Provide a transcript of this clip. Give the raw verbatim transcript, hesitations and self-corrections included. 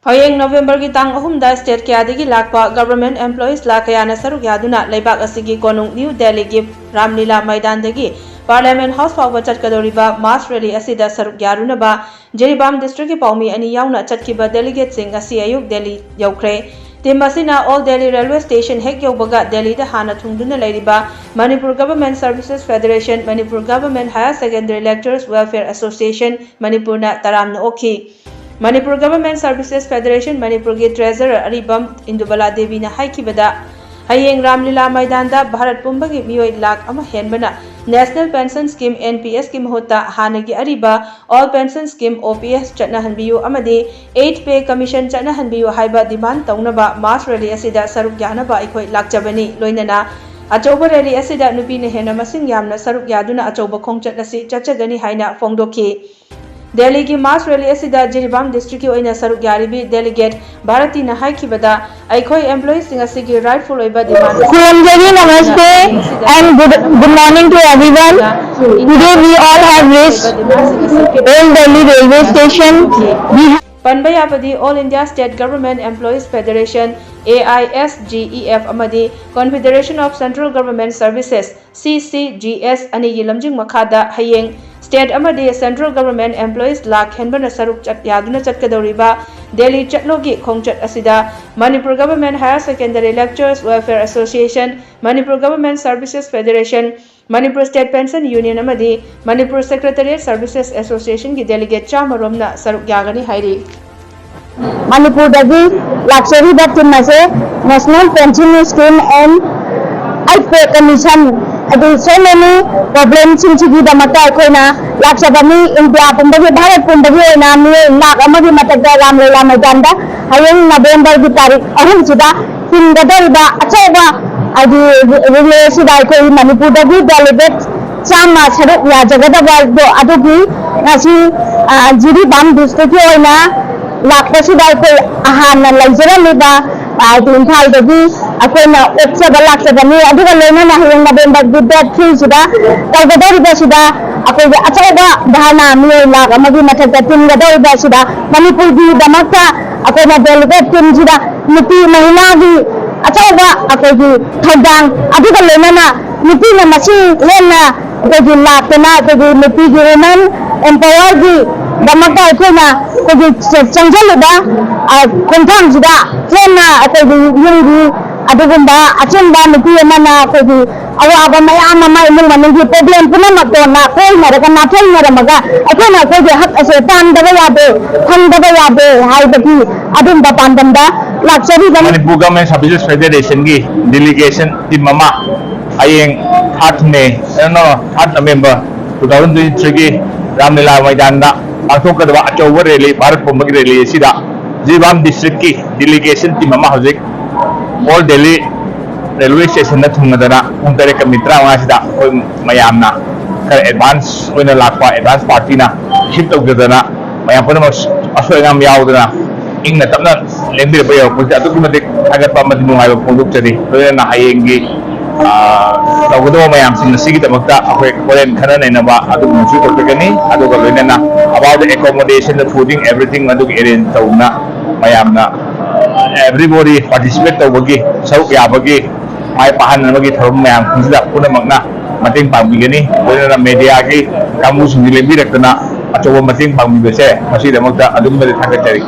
ꯍꯌꯦꯡ ꯅꯣꯕꯦꯝꯕꯔꯒꯤ ꯇꯥꯡ ꯑꯍꯨꯝꯗ state ꯀꯌꯥꯗꯒꯤ ꯂꯥꯛꯄ government employees ꯂꯥꯈ ꯀꯌꯥꯅ ꯁꯔꯨꯛ ꯌꯥꯗꯨꯅ ꯂꯩꯕꯥꯛ ꯑꯁꯤꯒꯤ ꯀꯣꯅꯨꯡ ꯅ꯭ꯌꯨ ꯗꯦꯜꯂꯤꯒꯤ ꯔꯥꯝꯂꯤꯂꯥ ꯃꯩꯗꯥꯟꯗꯒꯤ Parliament House ꯐꯥꯎꯕ ꯆꯠꯀꯗꯧꯔꯤꯕ mass rally ꯑꯁꯤꯗ ꯁꯔꯨꯛ ꯌꯥꯔꯨꯅꯕ ꯖꯤꯔꯤꯕꯥꯝ district ꯀꯤ ꯄꯥꯎꯃꯤ ꯑꯅꯤ ꯌꯥꯎꯅ ꯆꯠꯈꯤꯕ delegates ꯁꯤꯡ ꯉꯁꯤ ꯑꯌꯨꯛ ꯗꯦꯜꯂꯤ ꯌꯧꯈ꯭ꯔꯦ꯫ Team ꯑꯁꯤꯅ Old Delhi Railway Station ꯍꯦꯛ ꯌꯧꯕꯒ ꯗꯦꯜꯂꯤꯗ ꯍꯥꯟꯅ ꯊꯨꯡꯗꯨꯅ ꯂꯩꯔꯤꯕ Manipur Government Services Federation, Manipur Government Higher Secondary Lecturers Welfare Association, ꯃꯅꯤꯄꯨꯔꯅ ꯇꯔꯥꯝꯅ ꯑꯣꯛꯈꯤ꯫ Manipur Government Services Federation ꯃꯅꯤꯄꯨꯔꯒꯤ treasurer ꯑꯔꯤꯕꯝ ꯏꯟꯗꯨꯕꯂꯥ ꯗꯦꯕꯤꯅ ꯍꯥꯏꯈꯤꯕꯗ, ꯍꯌꯦꯡ ꯔꯥꯝꯂꯤꯂꯥ ꯃꯩꯗꯥꯟꯗ ꯚꯥꯔꯠ ꯄꯨꯝꯕꯒꯤ ꯃꯤꯑꯣꯏ ꯂꯥꯈ ꯑꯃ ꯍꯦꯟꯕꯅ National Pension Scheme, N P S ꯀꯤ ꯃꯍꯨꯠꯇ ꯍꯥꯟꯅꯒꯤ ꯑꯔꯤꯕ Old Pension Scheme, O P S ꯆꯠꯅꯍꯟꯕꯤꯌꯨ ꯑꯃꯗꯤ Eighth Pay Commission ꯆꯠꯅꯍꯟꯕꯤꯌꯨ ꯍꯥꯏꯕ demand ꯇꯧꯅꯕ mass rally ꯑꯁꯤꯗ ꯁꯔꯨꯛ ꯌꯥꯅꯕ ꯑꯩꯈꯣꯏ ꯂꯥꯛꯆꯕꯅꯤ꯫ ꯂꯣꯏꯅꯅ ꯑꯆꯧꯕ rally ꯑꯁꯤꯗ ꯅꯨꯄꯤꯅ ꯍꯦꯟꯅ ꯃꯁꯤꯡ ꯌꯥꯝꯅ ꯁꯔꯨꯛ ꯌꯥꯗꯨꯅ ꯑꯆꯧꯕ ꯈꯣꯡꯆꯠ ꯑꯁꯤ ꯆꯠꯆꯒꯅꯤ ꯍꯥꯏꯅ ꯐꯣꯡꯗꯣꯛꯈꯤ꯫ delhi ꯒꯤ mass rally ꯑꯁꯤꯗ ꯖꯤꯔꯤꯕꯥꯝ district ꯀꯤ ꯑꯣꯏꯅ ꯁꯔꯨꯛ ꯌꯥꯔꯤꯕꯤ delegate ꯚꯥꯔꯇꯤꯅ ꯍꯥꯏꯈꯤꯕꯗ, ꯑꯩꯈꯣꯏ employees ꯁꯤꯡ ꯑꯁꯤꯒꯤ rightful ꯑꯣꯏꯕ demand ꯈꯨꯔꯨꯝꯖꯔꯤ, namaste and good, good morning to everyone. Today we all have reached Old Delhi railway station. We have ꯄꯟꯕ ꯌꯥꯕꯗꯤ All India State Government Employees Federation, A I S G E F, ꯑꯃꯗꯤ Confederation of Central Government Services, C C G S, ꯑꯅꯤꯒꯤ ꯂꯝꯖꯤꯡ ꯃꯈꯥꯗ ꯍꯌꯦꯡ state ꯑꯃꯗꯤ central government employees lakh ꯍꯦꯟꯕꯅ ꯁꯔꯨꯛ ꯆꯠ-, ꯌꯥꯗꯨꯅ ꯆꯠꯀꯗꯧꯔꯤꯕ ꯗꯦꯜꯂꯤ ꯆꯠꯂꯣꯒꯤ ꯈꯣꯡꯆꯠ ꯑꯁꯤꯗ Manipur Government Higher Secondary Lecturers Welfare Association, Manipur Government Services Federation, Manipur State Pension Union ꯑꯃꯗꯤ Manipur Secretariat Services Association ꯒꯤ delegate ꯆꯥꯝꯃ ꯔꯣꯝꯅ ꯁꯔꯨꯛ ꯌꯥꯒꯅꯤ ꯍꯥꯏꯔꯤ꯫ ꯃꯅꯤꯄꯨꯔꯗꯒꯤ ꯂꯥꯛꯆꯔꯤꯕ team ꯑꯁꯦ National Pension Scheme and Eighth Pay Commission, ꯑꯗꯨ so many problemꯁꯤꯡꯁꯤꯒꯤꯗꯃꯛꯇ ꯑꯩꯈꯣꯏꯅ ꯂꯥꯛꯆꯕꯅꯤ꯫ ꯏꯟꯗꯤꯌꯥ ꯄꯨꯝꯕꯒꯤ, ꯚꯥꯔꯠ ꯄꯨꯝꯕꯒꯤ ꯑꯣꯏꯅ ꯃꯤꯑꯣꯏ ꯂꯥꯈ ꯑꯃꯒꯤ ꯃꯊꯛꯇ ꯔꯥꯝꯂꯤꯂꯥ ꯃꯩꯗꯥꯟꯗ ꯍꯌꯦꯡ ꯅꯕꯦꯝꯕꯔꯒꯤ ꯇꯥꯔꯤꯛ ꯑꯍꯨꯝꯁꯤꯗ ꯊꯤꯡꯒꯗꯧꯔꯤꯕ ꯑꯆꯧꯕ ꯍꯥꯏꯗꯤ relay ꯑꯁꯤꯗ ꯑꯩꯈꯣꯏ ꯃꯅꯤꯄꯨꯔꯗꯒꯤ delegate ꯆꯥꯝꯃ ꯁꯔꯨꯛ ꯌꯥꯖꯒꯗꯕꯗꯣ ꯑꯗꯨꯒꯤ ꯉꯁꯤ, ꯑ, ꯖꯤꯔꯤꯕꯥꯝ district ꯀꯤ ꯑꯣꯏꯅ ꯂꯥꯛꯄꯁꯤꯗ ꯑꯩꯈꯣꯏ ꯍꯥꯟꯅ ꯂꯩꯖꯔꯝꯃꯤꯕ ꯍꯥꯏꯗꯤ ꯏꯝꯐꯥꯜꯗꯒꯤ ꯑꯩꯈꯣꯏꯅ ꯑꯣꯛꯆꯕ ꯂꯥꯛꯆꯕꯅꯤ꯫ ꯑꯗꯨꯒ ꯂꯣꯏꯅꯅ ꯍꯌꯦꯡ ꯅꯕꯦꯝꯕꯔꯒꯤ ꯗꯦꯠ ꯊ꯭ꯔꯤꯁꯤꯗ ꯇꯧꯒꯗꯧꯔꯤꯕꯁꯤꯗ ꯑꯩꯈꯣꯏꯒꯤ ꯑꯆꯧꯕ ꯙꯔꯅꯥ ꯃꯤꯑꯣꯏ ꯂꯥꯈ ꯑꯃꯒꯤ ꯃꯊꯛꯇ ꯇꯤꯟꯒꯗꯧꯔꯤꯕꯁꯤꯗ ꯃꯅꯤꯄꯨꯔꯒꯤꯗꯃꯛꯇ ꯑꯩꯈꯣꯏꯅ ꯗꯦꯂꯤꯒꯦꯠ ꯇꯤꯝꯁꯤꯗ ꯅꯨꯄꯤ ꯃꯍꯤꯂꯥꯒꯤ ꯑꯆꯧꯕ ꯑꯩꯈꯣꯏꯒꯤ ꯊꯧꯗꯥꯡ, ꯑꯗꯨꯒ ꯂꯣꯏꯅꯅ ꯅꯨꯄꯤꯅ ꯃꯁꯤꯡ ꯍꯦꯟꯅ ꯑꯩꯈꯣꯏꯒꯤ ꯂꯥꯛꯇꯅ ꯑꯩꯈꯣꯏꯒꯤ ꯅꯨꯄꯤꯒꯤ ꯋꯨꯃꯦꯟ ꯑꯦꯝꯄꯥꯋꯔꯒꯤꯗꯃꯛꯇ ꯑꯩꯈꯣꯏꯅ ꯑꯩꯈꯣꯏꯒꯤ ꯆ-, ꯆꯪꯁꯤꯜꯂꯤꯕ, ꯑ, ꯈꯣꯡꯊꯥꯡꯁꯤꯗ ꯍꯦꯟꯅ ꯑꯩꯈꯣꯏꯒꯤ ꯌꯨꯝꯒꯤ ꯑꯗꯨꯒꯨꯝꯕ ꯑꯆꯤꯟꯕ ꯅꯨꯄꯤ ꯑꯃꯅ ꯑꯩꯈꯣꯏꯒꯤ ꯑꯋꯥꯕ ꯃꯌꯥꯝ ꯑꯃ, ꯏꯃꯨꯡ ꯃꯅꯨꯡꯒꯤ ꯄ꯭ꯔꯣꯕ꯭ꯂꯦꯝ ꯄꯨꯝꯅꯃꯛꯇꯣ ꯅꯥꯊꯩꯅꯔꯒ ꯅꯥꯊꯩꯅꯔꯝꯃꯒ ꯑꯩꯈꯣꯏꯅ ꯑꯩꯈꯣꯏꯒꯤ ꯍꯛ ꯑꯁꯦ ꯇꯥꯟꯗꯕ ꯌꯥꯗꯦ, ꯐꯪꯗꯕ ꯌꯥꯗꯦ ꯍꯥꯏꯕꯒꯤ ꯑꯗꯨꯝꯕ ꯄꯥꯟꯗꯝꯗ ꯂꯥꯛꯆꯔꯤꯕꯅꯤ꯫ ꯃꯅꯤꯄꯨꯔ ꯒꯚꯔꯟꯃꯦꯟ ꯁꯥꯔꯚꯤꯁꯦꯁ ꯐꯦꯗꯦꯔꯦꯁꯟꯒꯤ ꯗꯤꯂꯤꯒꯦꯁꯟ ꯇꯤꯝ ꯑꯃ ꯍꯌꯦꯡ ꯊꯥꯔꯠ ꯃꯦ, ꯅꯣ, ꯊꯥꯔꯠ ꯅꯕꯦꯝꯕꯔ ꯇꯨ ꯊꯥꯎꯖꯟ ꯇ꯭ꯋꯦꯟꯇꯤ ꯊ꯭ꯔꯤꯒꯤ ꯔꯥꯝꯂꯤꯂꯥ ꯃꯩꯗꯥꯟꯗ ꯄꯥꯡꯊꯣꯛꯀꯗꯕ ꯑꯆꯧꯕ ꯔꯦꯂꯤ, ꯚꯥꯔꯠ ꯄꯨꯝꯕꯒꯤ ꯔꯦꯂꯤ ꯑꯁꯤꯗ ꯖꯤꯔꯤꯕꯥꯝ ꯗꯤꯁꯇ꯭ꯔꯤꯛꯀꯤ ꯗꯤꯂꯤꯒꯦꯁꯟ ꯇꯤꯝ ꯑꯃ ꯍꯧꯖꯤꯛ ꯑꯣꯜ ꯗꯤꯜꯂꯤ ꯔꯦꯜꯋꯦ ꯁ꯭ꯇꯦꯁꯟꯗ ꯊꯨꯡꯂꯗꯅ ꯄꯨꯡ ꯇꯔꯦꯠꯀ ꯃꯤꯅꯤꯠ ꯇꯔꯥꯃꯉꯥꯁꯤꯗ ꯑꯩꯈꯣꯏ ꯃꯌꯥꯝꯅ ꯈꯔ ꯑꯦꯗꯚꯥꯟꯁ ꯑꯣꯏꯅ ꯂꯥꯛꯄ, ꯑꯦꯗꯚꯥꯟꯁ ꯄꯥꯔꯇꯤꯅ ꯔꯤꯁꯤꯞ ꯇꯧꯖꯗꯅ ꯃꯌꯥꯝ ꯄꯨꯝꯅꯃꯛ ꯑꯁꯣꯏ ꯑꯉꯥꯝ ꯌꯥꯎꯗꯅ ꯏꯪꯅ ꯇꯞꯅ ꯂꯦꯡꯕꯤꯔꯛꯄ ꯌꯧꯔꯛꯄꯁꯤꯗ ꯑꯗꯨꯛꯀꯤ ꯃꯇꯤꯛ ꯊꯥꯒꯠꯄ ꯑꯃꯗꯤ ꯅꯨꯡꯉꯥꯏꯕ ꯐꯣꯡꯗꯣꯛꯆꯔꯤ꯫ ꯂꯣꯏꯅꯅ ꯍꯌꯦꯡꯒꯤ, ꯑ, ꯇꯧꯒꯗꯕ ꯃꯌꯥꯝꯁꯤꯡ ꯑꯁꯤꯒꯤꯗꯃꯛꯇ ꯑꯩꯈꯣꯏ ꯍꯣꯔꯦꯟ ꯈꯟꯅ ꯅꯩꯅꯕ ꯑꯗꯨꯒꯨꯝꯕꯁꯨ ꯇꯧꯖꯒꯅꯤ꯫ ꯑꯗꯨꯒ ꯂꯣꯏꯅꯅ about the accommodation, the fooding, everything ꯑꯗꯨꯒꯤ ꯑꯦꯔꯦꯟꯖ ꯇꯧꯅ ꯃꯌꯥꯝꯅ, ꯑ, everybody participate ꯇꯧꯕꯒꯤ, ꯁꯔꯨꯛ ꯌꯥꯕꯒꯤ ꯃꯥꯏ ꯄꯥꯛꯍꯟꯅꯕꯒꯤ ꯊꯧꯔꯝ ꯃꯌꯥꯝꯁꯤꯡꯁꯤꯗ ꯄꯨꯝꯅꯃꯛꯅ ꯃꯇꯦꯡ ꯄꯥꯡꯕꯤꯒꯅꯤ꯫ ꯂꯣꯏꯅꯅ ꯃꯦꯗꯤꯌꯥꯒꯤ ꯀꯥꯡꯕꯨꯁꯤꯡꯁꯨ ꯂꯦꯡꯕꯤꯔꯛꯇꯅ ꯑꯆꯧꯕ ꯃꯇꯦꯡ ꯄꯥꯡꯕꯤꯕꯁꯦ ꯃꯁꯤꯒꯤꯗꯃꯛꯇ ꯑꯗꯨꯛꯀꯤ ꯃꯇꯤꯛ ꯊꯥꯒꯠꯆꯔꯤ꯫